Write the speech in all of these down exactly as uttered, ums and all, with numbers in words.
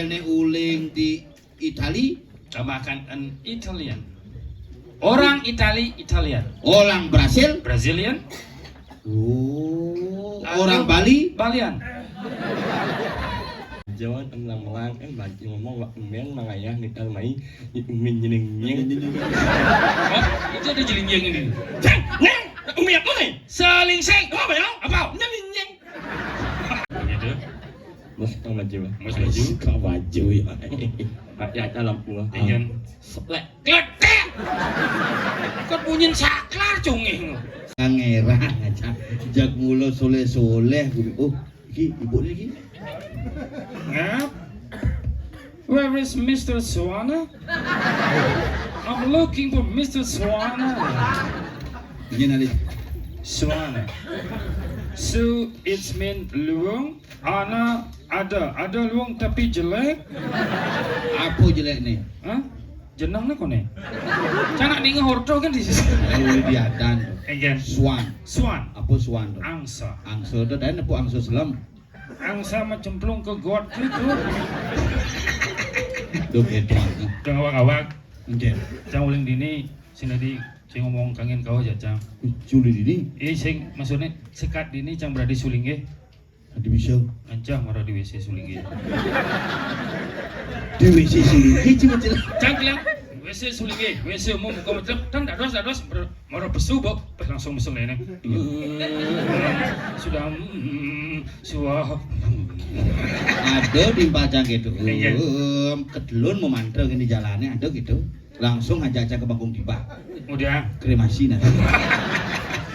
Ini uling di Itali. Tambahkan an Italian. Orang Itali, Italian. Orang Brasil. Brazilian. Oh, orang Bali. Balian. Jawa tengah melang, eh, baju ngomong, wak, emeng, mangayah, ngitar, mai, nyi, umin, nyening, nyeng. Oh, itu ada jeling, nyeng ini. Ceng, nyeng, umi apa nih? Seling, sing. Apa ya? Apa? Nyeling, nyeng. Gitu. Mas, kau maju, Mas. Mas maju. Kau maju, ya. Pak, ya, dalam pulang. Iya. Selek. Kletek. Kok bunyin saklar, cunging. Pangeran aja. Jak mula soleh-soleh. Oh, iki ibu ni iki. Ngap? Where is Mister Suwana? I'm looking for Mister Suwana. Ini nanti. Suwana. Su, it's mean luwung. Ana ada, ada luwung tapi jelek. Apa jelek ni? Hah? Jeneng ni kone. Canak ni ngehorto kan di sisi. Lalu diadan. Enggak. Swan. Swan. Apa swan tu? Angsa. Angsa tu dan apa angsa selam? Angsa macemplung ke got gitu. Tu gitu. Tengah awak-awak. Enggak. Cang uling dini, sing tadi, sing ngomong kangen kau aja, Cang. Culi dini? Eh, sing, maksudnya, sekat dini, Cang berarti suling, eh. Adi bisa. Ancah marah di W C suling, eh. Di W C suling, eh, cuma jelas. Cang bilang, W C suling, eh, W C umum, bukan macam, kan tak dos, tak dos, ber-, marah pesu, bok, pas langsung mesum lainnya. Sudah, mm, suah. Ada di Pacang gitu. Iya. Em, kedelun memantel di jalannya, ada gitu. Langsung aja aja ke panggung tiba. Udah. Kremasi nanti.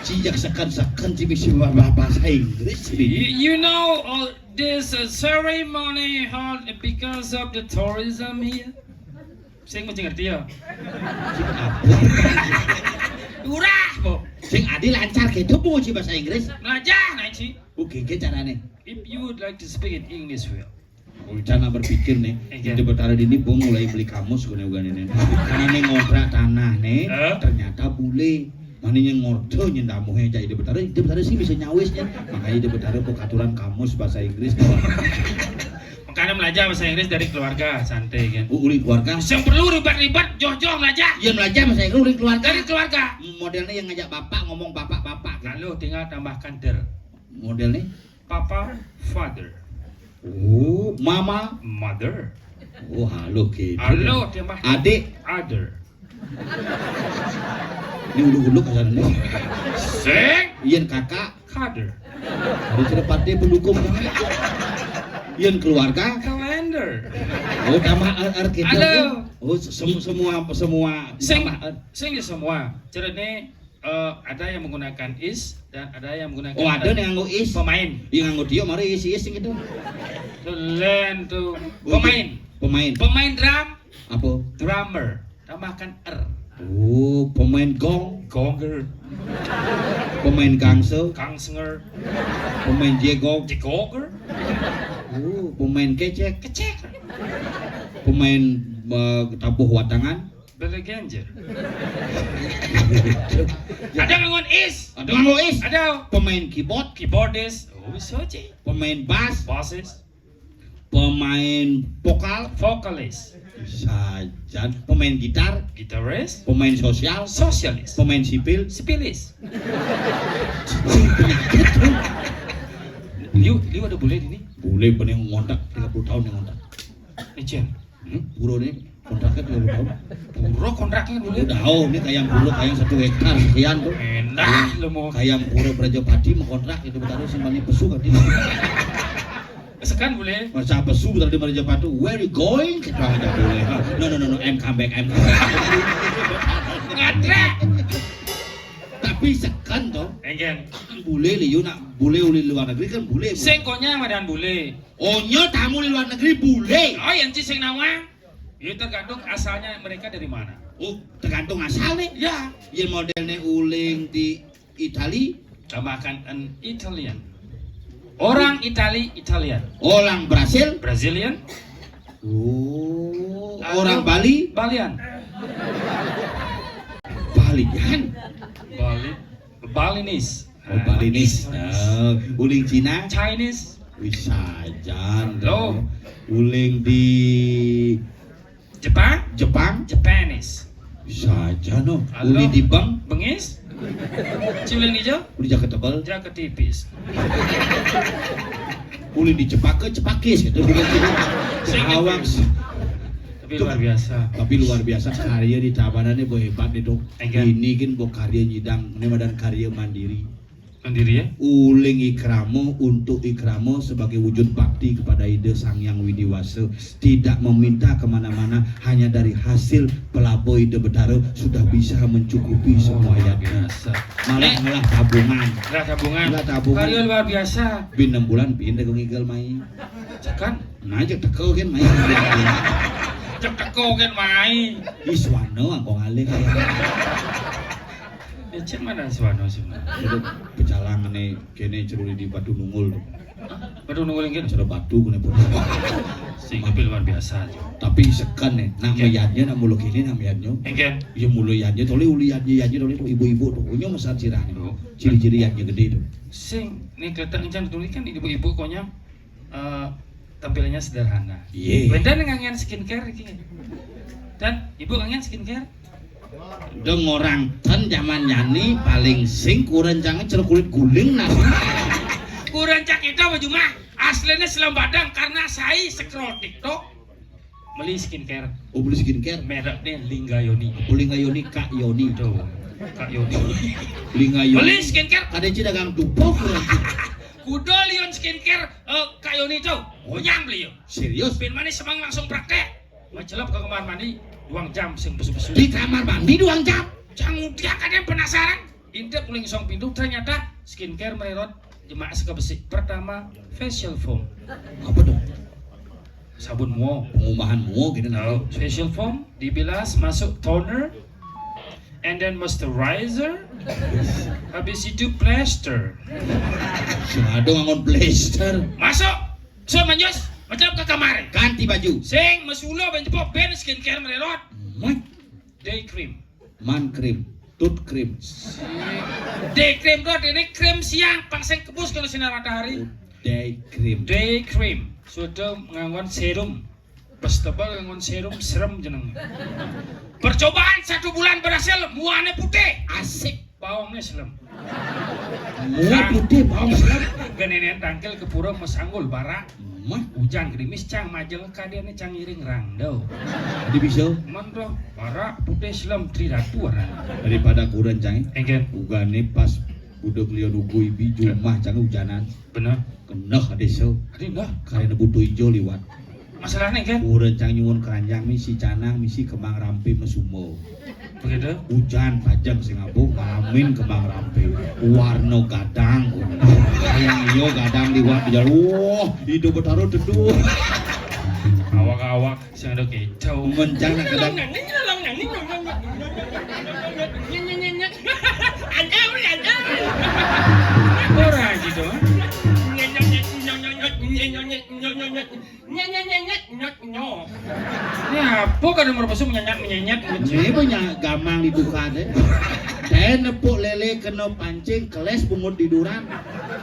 Cijak sekan-sekan, ci bisi bahasa Inggris. You, you know, uh, this, uh, ceremony held because of the tourism here. Sing mesti ngerti ya. Urah, bu. Sing adi lancar gitu, bu, ci bahasa Inggris. Belajar, nanti. Oke, ke carane. If you would like to speak in English well. Rencana berpikir nih, Ente Betara dini bung mulai beli kamus gune gune nih. Karena nih ngontrak tanah nih, ternyata bule. Mana yang ngordo nyendamuhe aja Ente Betara, Ente Betara sih bisa nyawis nih. Makanya Ente Betara kok aturan kamus bahasa Inggris. Makanya belajar bahasa Inggris dari keluarga, santai kan. Uli keluarga. Yang perlu ribet-ribet, joh-joh belajar. Iya belajar bahasa Inggris uli keluarga. Dari keluarga. Modelnya yang ngajak bapak ngomong bapak-bapak. Lalu tinggal tambahkan der. Modelnya? Papa, father. Oh, mama, mother. Oh, halo gitu. Halo, dia mah adik, other. Ini uluk-uluk kasar nih. Sing. Ian kakak, father. Ada cerepatnya pendukung. Ian keluarga, calendar. Oh, tambah er, er gitu. Halo. Oh, sem semua semua. Sing, sing ya semua. Ceritanya, eh, ada yang menggunakan is dan ada yang menggunakan, oh, ada yang nganggo is. Pemain. Yang nganggo dia mari is is gitu. Tulen tuh. Oh, pemain. Pemain. Pemain drum. Apa? Drummer. Tambahkan er. Oh, pemain gong. Gonger. Pemain gangse. Gangsenger. Pemain jegog. Jegoger. Oh, pemain kecek. Kecek. Pemain, eh, tabuh watangan. Belegenjer. Ada nganggo is. Ada nganggo is. Ada. Pemain keyboard. Keyboardist. Oh, bisa aja. Pemain bass. Bassist. Pemain vokal. Vokalist. Sajan. Pemain gitar. Guitarist. Pemain sosial. Socialist. Pemain sipil. Sipilis. Liu, liu ada bule ini. Bule bening ngontrak tiga puluh tahun yang ngontrak. Ecen. Hmm? Buro nih kontraknya tiga puluh tahun. Buro kontraknya bule. Udah, oh, ini kayak buro kayak satu hektar sekian tuh. Enak lu mau. Kayak buro Prajapati mau kontrak itu betul simpannya pesu kan ini. Sekan bule. Masa pesu tadi Prajapati, "Where you going?" Kita aja bule. "No, no, no, no, I'm come back, I'm come back." Ngadrek. Tapi sekan tuh. Enggak. Bule liu nak bule uli luar negeri kan bule. Sing konyang madan bule. Onyo tamu di luar negeri bule. Oh, yang ci sing nawang. Ya tergantung asalnya mereka dari mana. Oh, tergantung asal nih. Ya. Yen modelnya uling di Itali. Tambahkan an Italian. Orang Itali, Italian. Orang Brasil. Brazilian. Oh, orang Bali. Balian. Balian. Bali. Balinese. Oh, Balinese. Nah, uling Cina. Chinese. Wis sajan. Loh. Uling di Jepang? Jepang? Japanese. Sajan, no. Halo. Uli di bank? Bengis? Ciuling ijo? Uli jaket tebal? Jaket tipis. Uli di Jepang ke Jepakis gitu. Sing. Awak. Tapi luar biasa. Tapi luar biasa karya di Tabanan ini, boh, hebat itu. Enggak. Ini kan, boh, karya nyidang, ini madan karya mandiri. Mandiri ya? Uling ikramo untuk ikramo sebagai wujud bakti kepada Ida Sang Yang Widi Wasa. Tidak meminta kemana-mana, hanya dari hasil pelaba Ida Betara sudah bisa mencukupi semua. Oh, luar yati. Biasa. Malah, eh, ngelah tabungan. Ngelah tabungan. Ngelah tabungan. Karya luar biasa. Bin enam bulan pindah ke ngigel mai. Cekan. Nah, cek teko kan mai. Cek teko kan mai. Iswano angkong alih kaya. Ya, cek mana Suwano sih? Itu pecalang nih, kene ceruli di Batu Nungul tuh. Batu Nungul ini. Cara batu kene pun. Sing, tapi luar biasa aja. Tapi sekan nih, nak, oke, meyatnya, nak mulu kene, nak meyatnya. Engken. Ya mulu yatnya, tole uli yatnya, yatnya tole tuh ibu-ibu tuh. Punya masa sirah nih. Oh. Ciri-ciri yatnya gede tuh. Sing, nih keletak encan tuh kan ibu-ibu koknya, eh, tampilannya sederhana. Iya. Benda dengan skincare iki. Dan ibu kangen skincare? Dong orang ten zaman nyani paling sing kurencangnya cel kulit guling nasi. Kurencang kita baju mah aslinya selem badang karena saya scroll TikTok beli skincare. Oh, beli skincare. Mereknya Linggayoni. Apa Linggayoni? Kak Yoni. Tuh, Kak Yoni. Linggayoni. Beli skincare. Kada ci dagang dupo kurencang. Kudo Lion Skincare, eh, Kak Yoni tuh. Oh. Konyang beli yo. Serius? Bin manis semang langsung praktek. Macelep ke kamar mandi, duang jam sing besu-besu. Di kamar mandi duang jam? Jangan dia kadang penasaran. Intip kuling song pintu, ternyata skincare mererot jemaah sekebesik. Pertama, facial foam. Apa tuh? Sabun muo. Pengumahan muo gitu. Nah, facial foam, dibilas, masuk toner, and then moisturizer, habis itu plaster. Sing ada ngangon plaster. Masuk. So, manjos, macam ke kamar. Ganti baju. Sing, mesulo, ben jepok, ben skincare mererot. Muat. Day cream. Man cream. Tooth cream. Day cream tuh, ini krim siang, pang sing kebus kena sinar matahari. Day cream. Day cream. Sudah nganggon serum. Pas tebal nganggon serum, serem jeneng. Percobaan satu bulan berhasil, muane putih. Asik. Baongnya selem. Muat putih, baong selem. Genenen tangkil ke pura mesanggul, bara. Mah? Hujan gerimis, cang majeng kadiannya cang iring randau. Jadi bisa? Man tuh, bara putih selem, Tri Ratu warna. Daripada kurang, cang. Engken. Ugane pas udah beliau nunggu ibi, jumah cang hujanan. Bener. Kena desa. Adi dah. Karena butuh ijo liwat. Masalahnya kan? Urang cang nyuwun keranjang misi canang, misi kembang rampe mesumba. Begitu? Hujan pajang sing abuh, ngalamin kembang rampe. Warna gadang. Yang iyo gadang liwat di jalan. Wah, hidup bertaruh teduh. Awak-awak sing ada kecau. Mencang nak gadang. Ora gitu. Nyet, nyet, nyet, nyet, nyet, nyet. Nyet, nyet, nyet, nyet, nyet, nyet. Ini apa kada merpesum nyenyet, menyenyet, menyenyet? Ini punya gamang di tukar deh. Saya nepuk lele kena pancing, keles bungut di duran.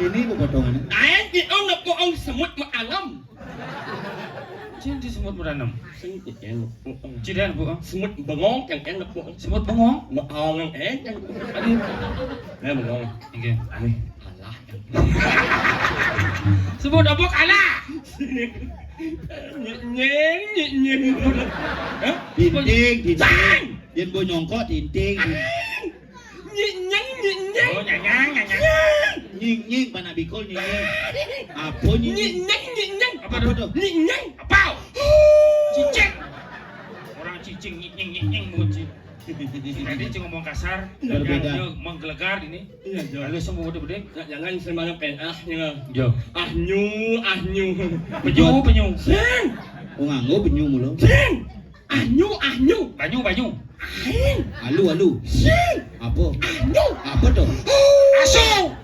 Ini apa potongannya? Ae kita nepuk ang semut meranam. Cing di semut meranam. Sing kita nepuk ang. Cida nepuk ang. Semut bengong, yang kita nepuk. Semut bengong? Meong, yang kita nepuk. Aduh. Ya, bengong. Oke. Aneh. Alah. Sebut apa kalah? Nyeng, nyeng, nyeng. Hah? Dinting, dinting. Cang! Yen bo nyongkok dinting. Nyeng, nyeng, nyeng, nyeng. Oh, nyanyang, nyanyang. Nying, nying, panak bikul, nying, nying. Apa nying, nying? Nyeng, nyeng, nyeng. Apa tuh? Nying, nyeng. Apa? Cicing. Orang cicing, nying, nying, nying, nying, mulut cicing. Tadi cuma ngomong kasar, berbeda. Jangan dia menggelegar ini. Iya, Jo. Halus semua udah bedeng. Jangan sembarang penah, ya. Jo. Ahnyu, ahnyu. Penyu, penyu. Sing. Oh, nganggo penyu mulu. Sing. Ahnyu, ahnyu. Banyu, banyu. Aing. Alu, alu. Sing. Apa? Ahnyu. Apa tuh? Asu.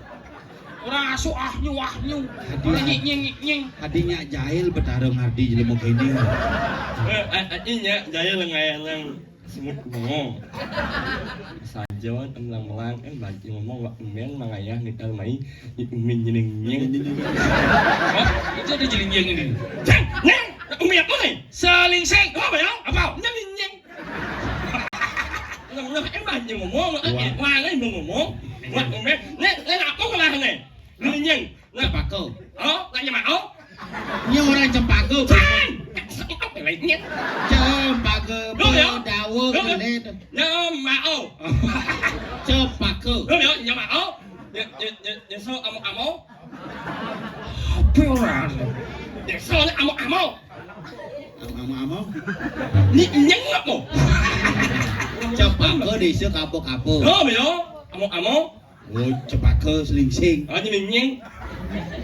Orang asu, ahnyu, ahnyu. Hadiah. Orang nyik, nying, nyik, nying. Hadinya jahil betara ngardi jelema kene. Eh, eh, eh, inya jahil ngayanang. Semut bengong. Saja melang-melang, eh, baju ngomong, wak umen mangayah ni, eh, mai, ni umin nyeling nyeng. Hah? Itu ada jeling nyeng ini. Ceng, nyeng, umi apa ni? Selingsing. Apa ya? Apa? Nyeling nyeng. Nah, nah, eh, baju ngomong, eh, wah, eh, ngomong. Wak umen, ni, ni apa kelah ni? Nyeling nyeng. Nah. Cempaka. Oh, nak nyemak, oh? Nya orang cempaka. Cang! Apa lainnya? Cempaka, Dong, ya? Pedawa, Dong, ya? Kelet. Nyemak, oh. Cempaka. Dong, ya? Nyemak, oh. Nye-, nye-, nye-, nyeso amo-amo. Apa orang? Nyeso ni amo-amo. Amo-amo. Ni nyengok mo. Cempaka desa kapa-kapa. Dong, ya? Amo-amo. Oh, cempaka selingsing. Ah, jeling nyeng.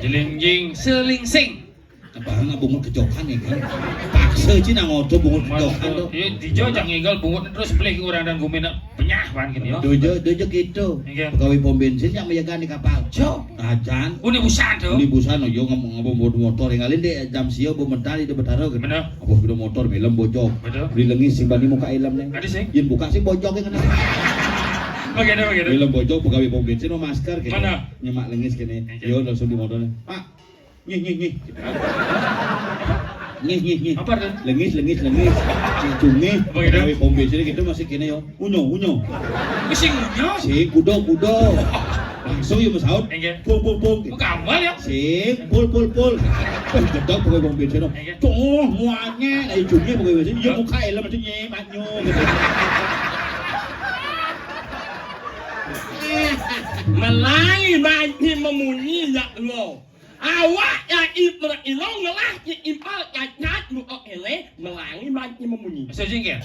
Jeling nyeng, selingsing. Apa nak bungut kejokan ni kan? Paksa cina ngoto bungut kejokan tu. Eh, dija jak nginggal bungut terus beli orang dan gumi nak penyah ban kini, ya. Dojo, dojo gitu. Iya. Pegawai pom bensin yang menjaga di kapal. Cok, ajan. Uni busan tu. Uni busan, yo, ngam-, ngam-, ngam-, motor yang ngalih dek jam sia bu mentari di Betara kan. Benar. Apa sepeda motor, melem bojok. Betul. Beli lengis sing bani muka ilem ni. Ada sih. Yen buka sing bojok yang kena. Bagaimana, bagaimana? Melem bojok, pegawai pom bensin, oh, masker kini. Mana? Nyemak lengis kini. Iya. Yo, langsung di motor ni. Pak, nyih, nyih, nyih. Nyih, nyih, nyih. Apa tu? Lengis, lengis, lengis. Cungih. Apa gitu? Pegawai pom bensin gitu masih kini yo. Unyo, unyo. Sing unyo? Sing kudo, kudo. Langsung yo masaut. Enggak. Pung, pung, pung. Bukan amal ya? Sing, pul, pul, pul. Wah, gedok pegawai pom bensin. Enggak. Tuh, muanya. Ayo cungih pegawai bensin. Yo, muka ilem macam nyeh, manyo. Melangi manyi memunyi ya lo. Awak ya iper ilo ngelah ya impal ya cat muka ele melangi manyi memunyi. Sejengkel.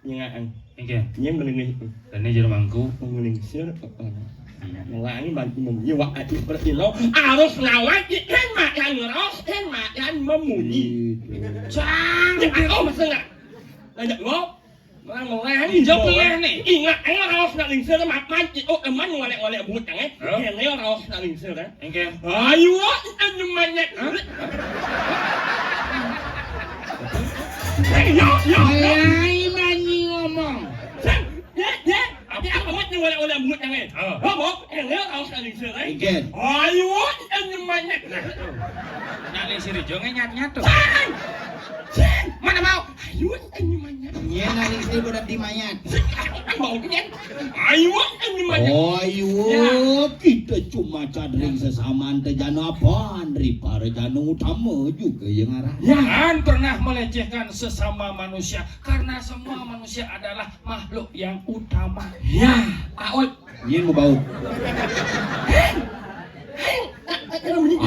Nyingaan. Oke. Nyem melengis. Tadi jero mangku. Melengis apa? Melangi manyi memunyi wak ati iper ilo harus ngawat ya kan makan ngeros kan makan memunyi. Cang. Ya, oh, masa enggak? Ngajak lo. Melang-melang. Jawab leh ni. Ingat, ingat, awas nak lingsir, mapan, oh, eman, ngolek-ngolek buat, eh. Hah? Ini awas nak lingsir, eh. Engke. Ayo, anu manyet. Hah? Eh, yo, yo, yo. Alai mani ngomong. Sen, ye, ye. Apa, apa, ngolek-ngolek buat, eh. Ah. Apa? Ini awas nak lingsir, eh. Engke. Ayo, anu manyet. Nah, tuh. Nak lingsir jo, ngenyat-nyat tuh. Sen! Sen! Mana mau? Ayo, ini manyet. Nyén ari sing udah dimayat. Mau nyet. Ayo, ini manyet. Oh, ayo, kita cuma cadring sesamaan tejana apaan? Ripara jana utama juga yang arah. Jangan pernah melecehkan sesama manusia, karena semua manusia adalah makhluk yang utama. Ya, Pak Ut. Nyén mau baut.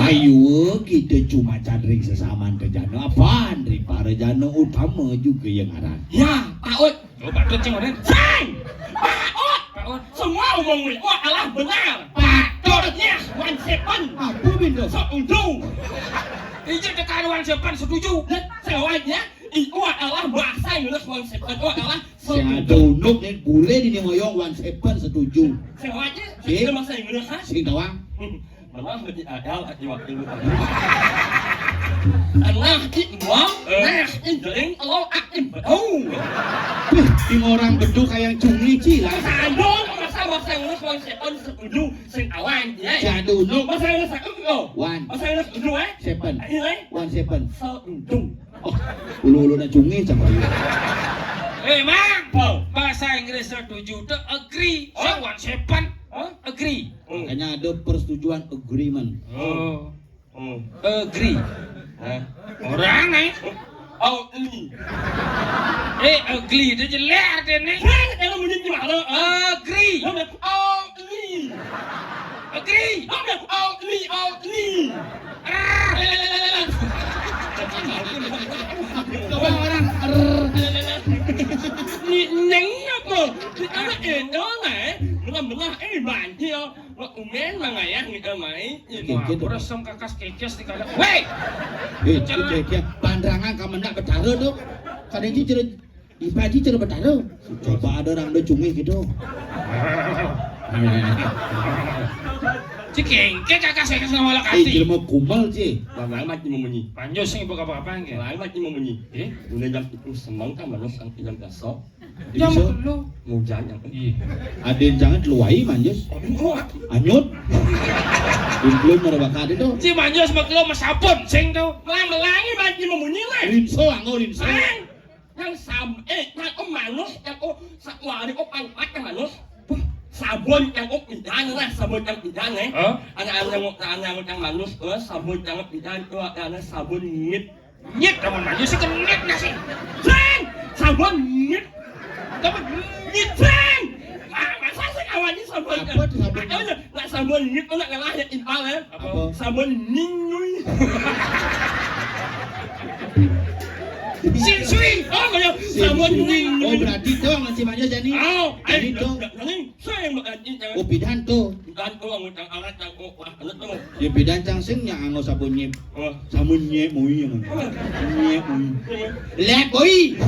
Ayo, kita cuma cadring sesamaan tejana apaan? Ripara jana utama juga yang arah. Ya, Pak Ut. Oh, Pak Tut sing ngoten. Sing! Pak Ut! Pak Ut. Semua omong Wi Ut adalah benar. Pak Tut. Yes, one seven. Apa benda? Setuju. Ijik tekan one seven setuju. Sewanya, Wi Ut adalah bahasa Inggris one seven. Wi Ut adalah setuju. Sing ada unuk nih, boleh di ngoyong one seven setuju. Sewanya, sing bahasa Inggris, ha? Sing doang. Malah beti akal aki waktu lu. Alah ki gua, eh, nah, ini jering lo aki betul. Wih, ini orang betul kayak cumi cila. Sandung, masa bahasa Inggris, bang setan setuju, sing awan, ya. Jadu, no. Bahasa Inggris, aku, oh. One. Bahasa Inggris, setuju, eh. Seven. Ini, eh. One seven. Setuju. Oh, ulu-ulu nak cumi sama dia. Eh, Mang. Oh. Bahasa Inggris setuju, tu agree. Oh. One seven. Hah? Agree. Hmm. Makanya ada persetujuan agreement. Oh. Hmm. Agree. Hah? Orang, eh? Oh, ini. Eh, ugly itu jelek artinya. Hah? Kalau bunyi gimana? Agree. Hah? Oh, ini. Agree. Hah? Oh, ini, oh, ini. Ah. Coba orang. Ni, neng apa? Kita mah itu lah, eh. Murah-murah, eh, banjir. Wah, umen mangayah ngitu mai. Oke, oke. Terus song kakas kekes di kada. Weh! Eh, oke, oke. Pandangan ka mendak betara tu. Kada ji cara, ipa ji cara betara. Coba ada orang do cungih gitu. Cikengke kakas kekes nama Eh, lakati. Jelema kumal ji. Bang mati memunyi. Panjus sing buka apa-apa nggih. Bang mati memunyi. Eh? Udah jam itu semang kan manusia yang tidak besok. Jam telu. Ngujan yang. Iya. Adin jangan telu wai manjus. Oh, anyut. Belum ada bakat itu. Si manjus mah telu mah sabun sing tuh. Melang melangi baju memunyi weh. Rinso anggo rinso. Yang sam eh yang oh manus yang oh sakwari oh pangkat yang manus. Sabun yang oh pindahan lah sabun yang pindahan eh. Hah? Anak-anak yang anak yang manus eh sabun yang pindahan tuh ada sabun ngit. Nyit lamun maju sih genit nasi. Sing, sabun nyit. Sabun nyit sing. Ah, masa sih awalnya sabun? Apa tuh sabun? Makanya nak sabun nyit nak ngalah ya impal ya. Apa? Sabun nyinyui. Sinsui. Oh, kayak sabun nyinyui. Oh, berarti itu masih maju jadi. Oh, ini tuh. Sing, Mbak Haji, jangan. Oh, pidato. Pidato, ang utang alat, ang utang, ano to? Di pidan cang sing nya anggo sabun nyep. Oh. Sabun nyep mui yang. Nyep mui. Lek boy.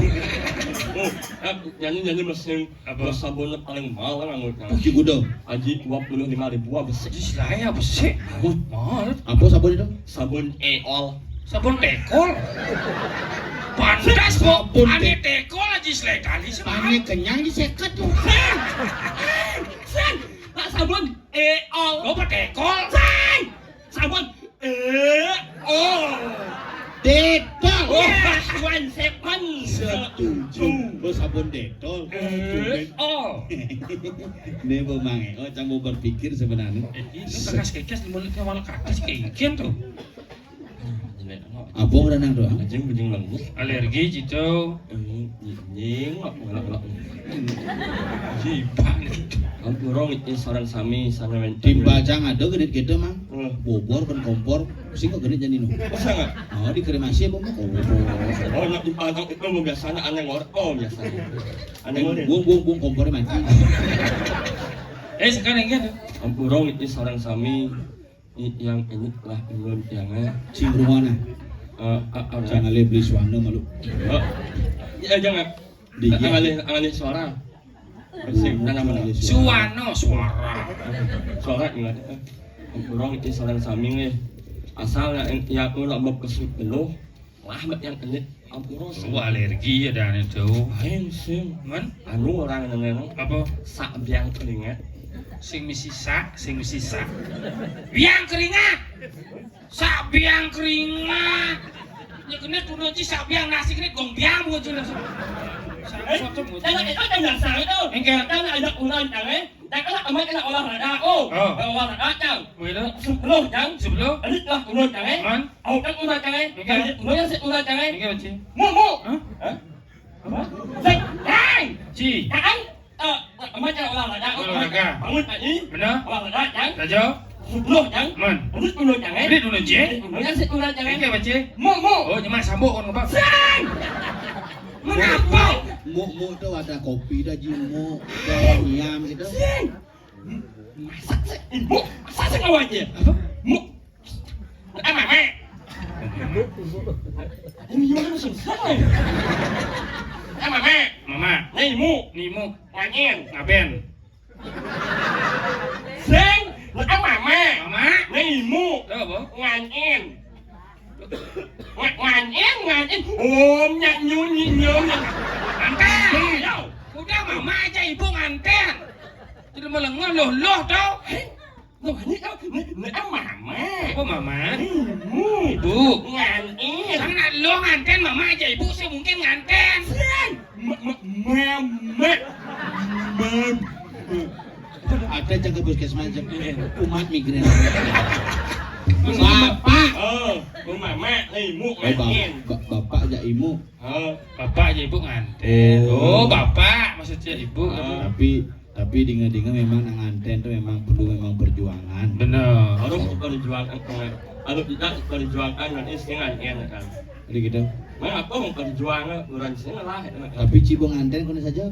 Oh, aku nyanyi nyanyi mesin. Apa? Sabun paling mahal ang utang. Puji gudo. Haji dua puluh lima ribu apa sih? Jadi saya apa sih? Mahal. Apa sabun itu? Sabun eol. Sabun tekol. Pantas kok sabun ane tekol aja selekan sih. Ane kenyang di seket tuh. Sen, sen, tak sabun eol. Lo apa tekol? Sen, sabun eol. Detol. Wah, one seven. Setuju. Bos sabun detol. Eol. Ini mau mangai. Oh, cang mau berpikir sebenarnya. Ini kakak kekes di mulutnya malah kakak kengkian tuh. Abong renang doang. Anjing bujing lembut. Alergi gitu. Anjing ngak ngak ngak. Jipan. Ampura ngitnya sareng sami sanawen. Timpal cang ada genit gitu mang. Bobor ben kompor. Sing kok genit jadi nu. Masa nggak? Oh dikremasi apa mah kompor. Oh nak timpal cang itu mah biasanya aneh ngor. Oh biasanya. Aneh ngor. Buang buang buang kompornya mati. Eh sekarang kan. Ampura ngitnya sareng sami. Yang ini lah ulun yang eh. Sing ruana. Eh, eh, eh, jangan le beli suana malu. Eh, ya jangan. Dia. Angalih angalih suara. Bersih. Mana mana? Suano suara. Suara ingat. Kurang itu sareng sami nih. Asal ya ya aku nak bab kesut penuh. Wah, mat yang ini ampura sih. Wah, alergi ya dan itu. Lain sih. Man? Anu orang nang apa? Sak biang keringat. Sing misi sak, sing misi sak. Biang keringat. Sak biang keringat. Ya kena turun ci sak biang nasi kena gong biang buat jelas. Sak Eh, foto buat. Jangan itu jangan sang itu. Engke. Karena ada ulang jangan. Jangan amat kena olahraga. Oh, oh. Olahraga cang. Begitu. Sepuluh cang. Sepuluh. Elit lah turun cang eh. Man. Au kan ulah cang eh. Engke. Elit turun yang sik ulah cang eh. Engke baca. Mu mu. Hah? Hah? Apa? Sik. Hai. Ci. Kan? Eh, macam olahraga. Olahraga. Bangun pagi. Benar. Olahraga, cang. Raja. Sepuluh, cang. Man. Urut dulu, cang, eh. Urut dulu, cang. Urut dulu, cang, eh. Oke, baca. Mu, mu. Oh, nyemak sambuk kon apa? Sing. Mengapa? Mu, mu tu ada kopi dah ji mu. Dah nyiam gitu. Sing. Masak sih. Ibu, masak sih kawan je. Apa? Mu. Eh, mama. Ini gimana sih? Eh, mama. Mama. Nih, mu. Nih, mu. Nganyen. Ngaben. Sing, eh, mama. Mama. Nih, mu. Tahu apa? Nganyen. Nga- Nganyen, nganyen. Om, nyak, nyun, nyi, nyun, nyak. Nganten. Yo. Udah, mama aja ibu nganten. Jadi melengah loh, loh, tau. Loh, ini kan, ini, ini kan mama. Apa mama? Ibu. Ibu. Nganten. Sana lo nganten, mama aja ibu sih mungkin nganten. Sing. Ma- ma- Mama. Mama. Ada jaga puskesmas jam umat migrain. Bapak. Oh, rumah mak, nih, ibu, Oh, bap- nganten. Ba- bapak aja ibu. Oh. Bapak aja ibu nganten. Oh. Oh, bapak maksudnya ibu. Oh. Tapi tapi dengar-dengar memang nang nganten tuh memang perlu memang perjuangan. Benar. Harus perjuangan. Kalau tidak perjuangan nanti setengah kan. Jadi gitu. Mana apa mau perjuangan orang sini lah. Tapi cibong nganten kono saja.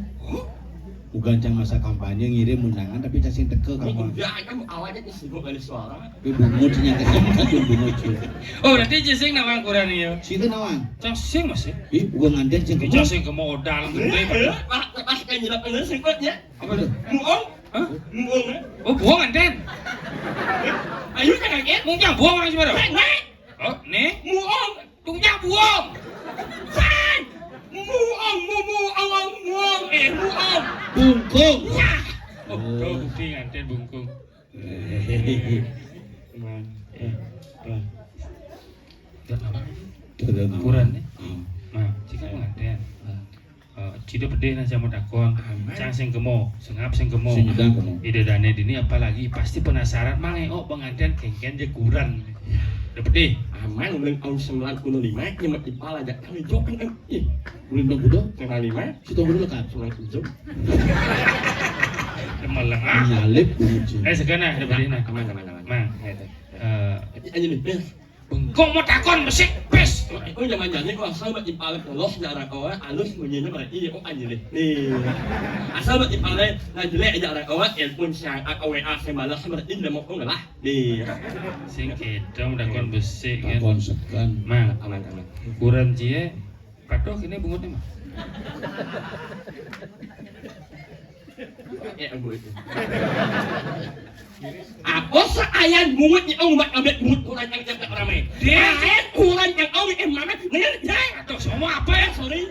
Bukan cang masa kampanye ngirim undangan tapi cacing teke kamu. Ya kan awalnya disebut dari suara. Tapi bungut sih nyangka nyangka tuh bungut sih. Oh, berarti cacing nama ukuran ya? Situ nawang. Cacing masih. Ih, gua nganten cing Ini kemau. Cacing ke modal gede. Pak, pak kan jelek bener singkatnya. Apa tuh? Muong. Hah? Muong. Oh, buang nganten. Ayo kan kaget. Mungkin buang orang cuma. Nek, nek. Oh, nih. Muong. Tunggu buang. San. Muong, mu muong, muong. Eh, Bungkung. Oh, tuh, bukti nganten bungkung. Nah, eh, nah. Buat apa? Kuran nih. Hmm. Nah, jika pengantin. Nah. Eh, cida pedih nah sama takon. Aman. Cang sing kemo, sengap sing kemo. Sing nyidang kemo. Ida dane dini apalagi pasti penasaran mang eh, oh pengantin kengken je kuran. Udah pedih. Aman, ulun tahun sembilan puluh lima, nyemet ipal aja. Kami jokan, eh. Ih, ulun dong kuda. Sembilan lima. Si tong kuda lekat. Sembilan tujuh. Melengah. Nyalip bunyi. Eh, segana, udah pedih nah. Aman, aman, aman. Mang. Ya, ya. Eh, aja nih, Bel. Bengkong mau takon besik pes. Oh, zaman jani kok asal buat ipal polos jarak kawa alus bunyinya berarti oh anjir. Nih. Asal buat ipal nah jelek jarak kawa telepon siang atau W A saya balas berarti udah mau ngelah. Nih. Sing kedong takon besik kan. Takon segan. Mang. Aman, aman. Ukuran cie patuh ini bungutnya mah. Ya, Bu. Apa seayan bungut ni ong mat abet bungut kurang yang cakap ramai. Dia ayan kurang yang ong eh mama. Nengah jai. Atau semua apa ya, sorry.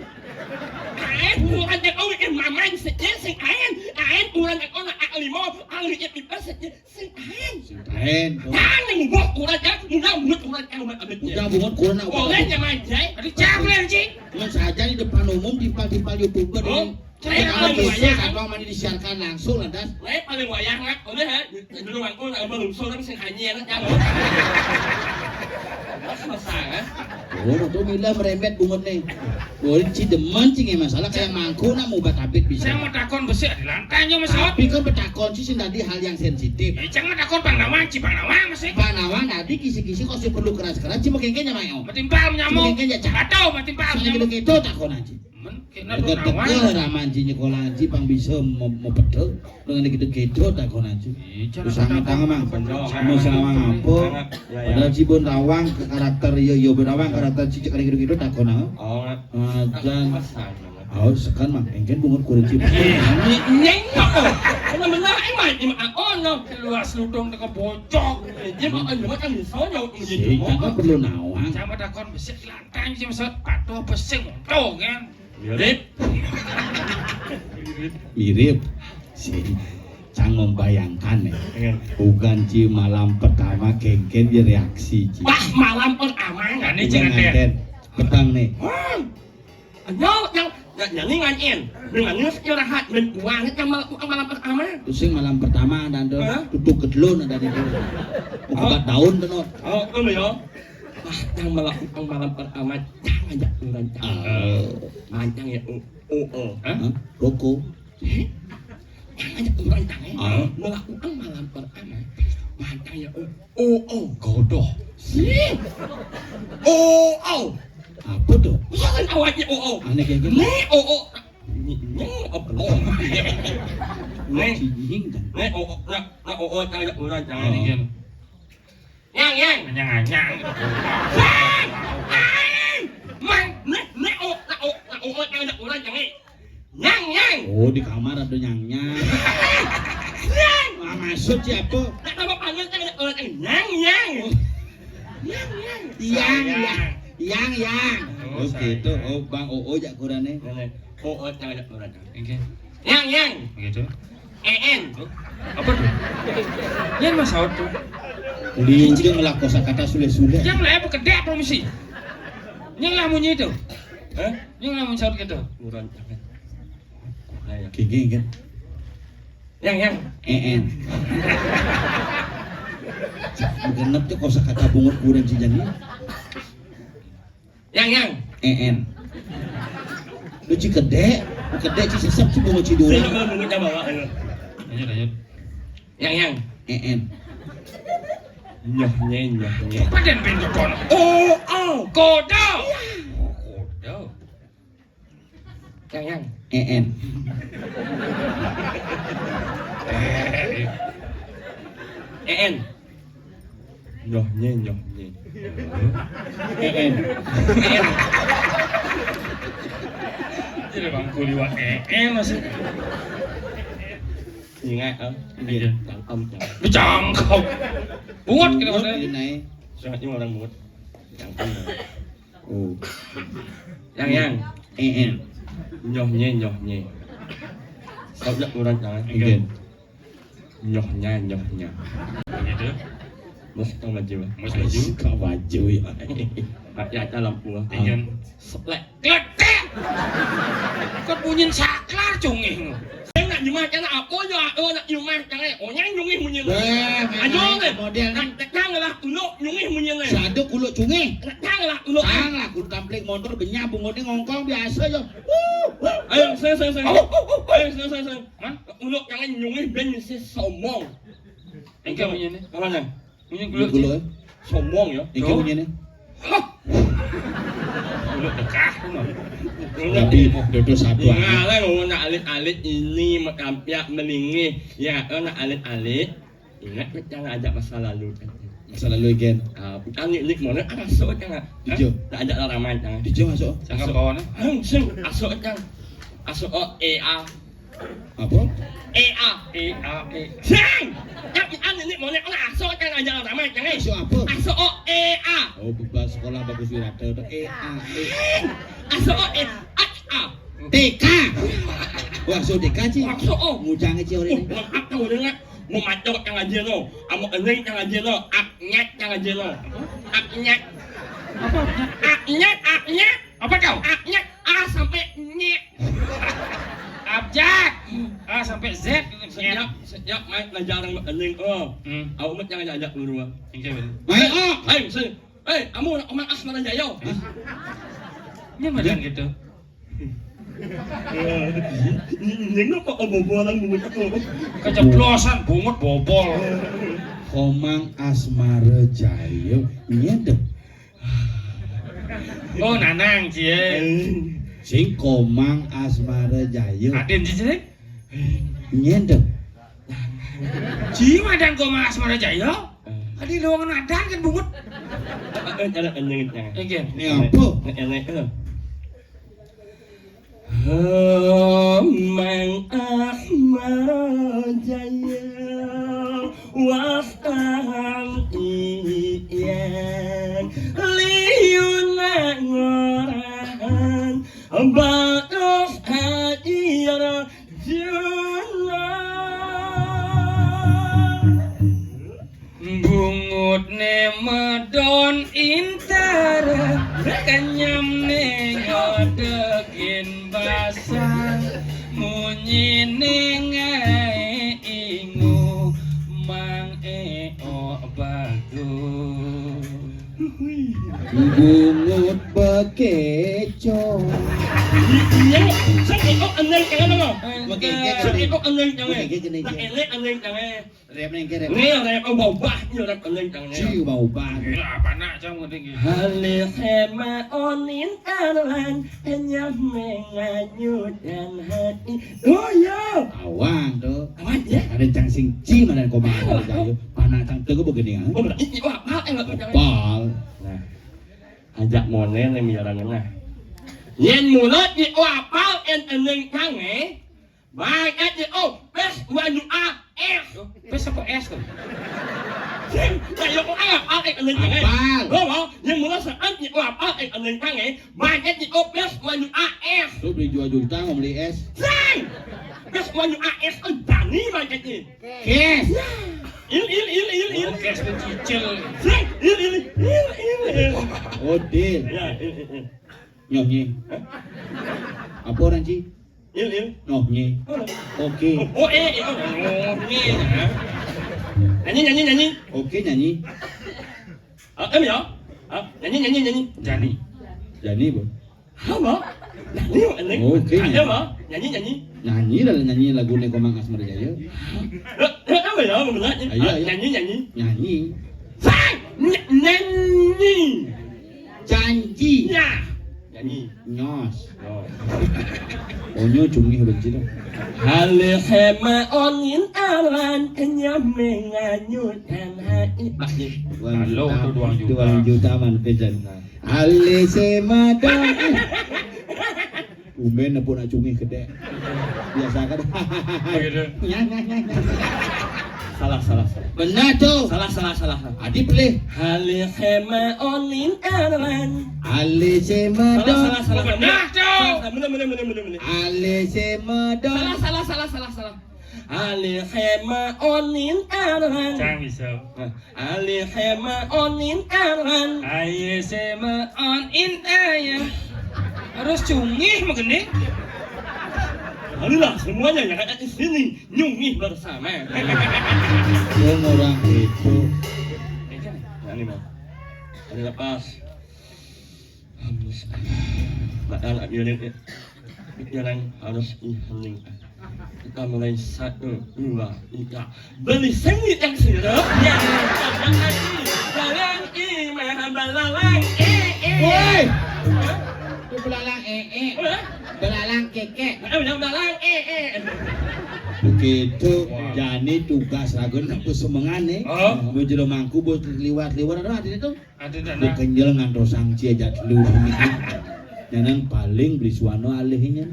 Ayan kurang yang ong eh mama. Sejak sing ayan. Ayan kurang yang ong ak lima. Ang lihat pipa sejak sing ayan. Sing ayan. Yang nang buat kurang yang. Mudah bungut kurang yang mat abet. Mudah bungut kurang nak. Boleh nyaman jai. Aduh, jangan boleh, Cing. Cuma saja di depan umum, timpal-timpal YouTuber. Oh. Saya paling wayah kan. Apa mani disiarkan langsung lantas. Saya paling wayah ngak, udah ha. Dulu mangkul nak belum sorang sing hanya anak nyamuk. Mas masalah. Oh, tuh mila merembet bungut nih. Oh, ci demen cing ya masalah kayak mangku nak mau batapit bisa. Saya mau takon besik di lantai aja mas. Tapi kan betakon sih sing tadi hal yang sensitif. Ya, jangan takon Bang Nawang, ci Bang Nawang masih. Bang Nawang tadi kisi-kisi kok sih perlu keras-keras, ci mau kengkenya mayo. Matimpal nyamuk. Ci mau kengkenya cak. Atau matimpal nyamuk. Gitu-gitu takon aja. Men, kena deket-deket raman ci nyekola ci pang bisa mau pedel dengan gitu-gitu takon aja. Usah ngatang mang. Mau sama apa? Padahal ci bon rawang ke karakter yo yo bon rawang karakter ci cek gitu-gitu takon aja. Oh, dan oh sekan mang engken bungut kulit ci. Ini nyeng kok. Benar-benar emang ini mah ono. Luas ludung teka bocok. Dia mah kan cuma kan soalnya ini. Jangan perlu nawang. Sama takon besik. Kan sing maksud patuh apa sing monto kan? Mirip. Mirip. Si Cang membayangkan ya. Iya. Bukan ci malam pertama kengken dia reaksi ci. Pas malam pertama. Kan ini nganten. Petang nih. Ayo yang nyanyi nganyen dengan news istirahat dan uang itu malam, malam pertama. Pusing malam pertama dan tuh tutup kedlun ada di. Buka daun tuh. Oh, tuh ya. Wah, yang melakukan malam pertama, jangan ajak orang cang. Oh. Mancang ya, oh, oh, oh. Hah? Rokok. Eh? Jangan ajak orang cang, eh. Ah. Melakukan malam pertama, mancang ya, oh, oh, oh. Godoh. Sih. Oh, oh. Apa tuh? Jangan awaknya, oh, oh. Aneh kayak gitu. Nih, oh, oh. Nih, nih, oh, oh. Nih. Nih, oh, oh. Nah, nah, oh, oh, jangan ajak orang cang. Aneh kan. Nyang, nyang. Nyang, nyang. Nyang. Mang, nek, nek, oh, nek, oh, nek, oh, nek, nek, orang jangan. Nyang, nyang. Oh, di kamar ada nyang, nyang. Nyang. Ah, maksud siapa? Nak tambah panggil kan orang nyang, nyang. Nyang, nyang. Yang, yang. Yang, yang. Oh, gitu. Oh, Bang Oo jak kurane. Oh, oh, jangan jak kurane. Oke. Yang, yang. Gitu. En. Apa tuh? Yang mas saut tuh. Lincing lah kosakata sule-sule. Yang lah apa kedek promosi? Yang lah munyi itu. Hah? Yang lah munyi saut gitu. Kurang. Nah, ya. Gigi kan. Yang, yang. En. Genep tuh kosakata bungut kurang sih jadi. Yang, yang. En. Lu ci kedek, kedek ci sesep ci bungut ci dua. Saya mau bungut sama awak. Lanjut, lanjut. Yang, yang. En. Nyoh, nye, nyoh, nye. Padan pintu kono. Oh, oh. Kodo. Oh, kodo. Yang, yang. En. En. Nyoh, nye, nyoh, nye. En. Jadi bangku liwat en masih. Ingat, oh. Iya. Cangkem, cangkem. Cangkem. Bungut kita maksudnya. Ini naik. Sangatnya orang bungut. Cangkem. Oh. Yang, yang. En. Nyoh, nye, nyoh, nye. Kau jak urang jangan. Nggih. Nyohnya, nyohnya. Begitu. Mas kau baju. Mas baju. Kau baju ya. Pak ya dalam pula. Nggih. Seplek. Kletek. Kok bunyin saklar cungih. Saya nak jumah kan apa ya? Oh nak jumah kan. Oh yang jungih bunyin. Wah, ayo deh. Model nak datang lah uluk jungih bunyin. Saduk uluk cungih. Datang lah uluk. Tang lah kun tamplik motor benyah bungut ni ngongkong biasa ya. Ayo, saya, saya, saya. Ayo, saya, saya, saya. Hah? Uluk jangan nyungih ben mesti sombong. Engke bunyi ni. Apa ni? Bunyi uluk. Uluk, eh? Sombong ya. Engke bunyi ni. Hah? Uluk dekah tu mah. Tapi duduk satu. Ngalah nak alit-alit ini makampiak melingih. Ya, nak alit-alit. Ingat kan jangan ajak masa lalu kan. Masa lalu kan. Ah, bukan ni lik mana ada so jangan. Ijo. Tak ajak lah ramai jangan. Ijo masuk. Jangan bawa ni. Langsung masuk kan. Masuk oh A A. Apa? A A. A A A. Sang. Tapi anu ni mana kena masuk kan ajak lah ramai jangan. Masuk apa? Masuk oh A A. Oh bebas sekolah bagus wirata tu A A. Masuk oh A A. T K. Wah so T K cik. Masuk oh. Mujang cik orang ni. Maaf tahu dengar. Mau macok yang aja no, mau ening yang aja no, aknyat yang aja no, aknyat, apa aknyat, aknyat, aknyat, apa kau, aknyat, A sampai nyet, abjad, A sampai Z, sejak sejak main belajar yang ening oh, hmm. Aku mat yang aja aja dulu ah. Oke betul. Baik oh. Ayo sini. Eh, kamu nak omong asmara jaya? Ini macam gitu. Ini apa obobolan bungut aku? Keceplosan bungut bobol. Komang Asmara Jaya nyedek. Oh, nanang cie. Sing Komang Asmara Jaya. Adin cie. Nyedek. Ci madang Komang Asmara Jaya. Adi lowongan adan kan bungut. Ini apa? Mang Ahmad Jaya wastahan iyan liuna ngorahan batos haji rajuna. Bungut ne medon intara kanyam ne ngodegin basah munyi ne ngai ingu mang eo bagus. Bungut bekeco. Iya, saya eo eneng eneng apa? Bekeco. Saya eo eneng eneng. Bekeco. Saya eo eneng eneng. Rap ni ke rap. Ni rap kau bau bah ni rap kau ni tang ni. Ci bau bah. Gila apa nak cang penting ni. Hale hema onin aran hanya menganyut dan hati. Oh ya. Awang tu. Awang ya. Ada cang sing ci mana kau makan jayo. Panak cang tu begini ah. Oh berarti ni wah apa yang kau cang. Pal. Nah. Ajak monen ni miaran lah. Yen mulut ni wah apa en eneng cang eh. Baik aja, oh, pes wanyu A S. Pes apa S tu? Sing, kayak kok apa eh kena jangan. Apal. Oh, oh, yang mula saat ni oh apa eh kena jangan. Baik aja, oh, pes wanyu A S. Tu beli dua juta mau beli es. Sing, pes wanyu A S oh jani baik aja. Kes. Il il il il il. Oh, kes tu cicil. Sing, il il il il il. Oh, deal. Ya, il il il. Nyoh nyi. Apa orang ci? Il il. Nyoh nyi. Oke. Oh eh eh oh nyi. Nyanyi nyanyi nyanyi. Oke nyanyi. Ah, em ya. Ah, nyanyi nyanyi nyanyi. Jani. Jani bu. Apa? Nyanyi nyanyi. Oke. Ada apa? Nyanyi nyanyi. Nyanyi lah nyanyi lagu ni Komang Asmara Jaya. Eh, eh, apa ya? Apa benar? Ayo, ayo. Nyanyi nyanyi. Nyanyi. Sang! Ny- nyanyi. Janji. Ya. Nyanyi. Nyos. Oh. Onyo cumi benci tu. Hale hema onin aran kenyam menganyut dan hai. Pak ni. Halo tu dua juta. Dua juta man pejan. Hale sema dong. Umben nepuk nak cungih kedek. Biasa kan? Begitu. Nyah, nyah, nyah, nyah. Salah, salah, salah. Benar tu. Salah, salah, salah. Adi pelih. Hale hema onin aran. Hale sema dong. Salah, salah, salah. Benar tu. Salah, Bener, bener, bener, bener, bener. Alih semedon. Salah, salah, salah, salah, salah. Alih hema onin aran. Cang bisa. Nah, alih hema onin aran. Aye sema on in aye. Harus cungih mah gini. Marilah semuanya yang ada di sini nyungih bersama. Yang orang itu. Ini mah. Ini lepas. Badan akhirnya jalan harus dihening. Kita mulai satu, dua, tiga. Beli sengit yang sini. Ya, jalan ini mah belalang. Eh, eh. Woi. Itu belalang ee. Hah? Belalang keke. Eh, udah belalang. Eh, eh. Begitu jani tugas ragun nang pesemengan nih. Oh. Mau jero mangku bos liwat-liwat ada di situ. Ada Bu dana. Kenjel ngantos sangci aja dulu. Nyanan paling beli suano alihnya.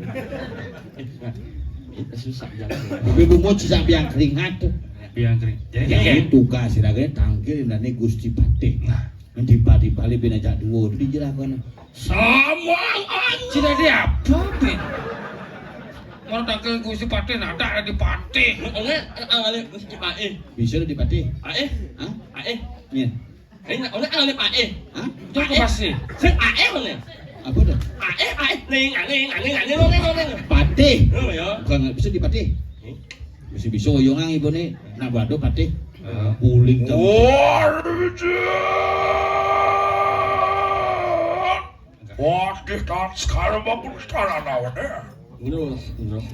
Susah jalan. Tapi bungut sisa biang keringat. Biang kering. Jadi Jadi kayak tugas siragane tangkil indane Gusti Patih. Nah. Nanti pati bali bin aja dua dijelaskan. Sama anjing. Tidak ada apa, Bin? Mau tangkil Gusti Patih, nada ada di Patih. Oleh, oleh, Gusti Patih. Bisa di Patih. Patih. Hah? Patih. Nyen. Ini oleh, oleh Patih. Hah? Itu apa sih? Sing Patih mana? Apa tuh? Patih, Patih, ning, ning, ning, ning, ning, ning, ning. Patih. Oh, ya. Bukan, bisa di Patih. Hmm? Bisa, bisa oyongan ibu nih. Nah, waduh Patih. Heeh. Buling. Wah, Patih, tak sekarang mampu sekarang lawan ya. Terus, terus,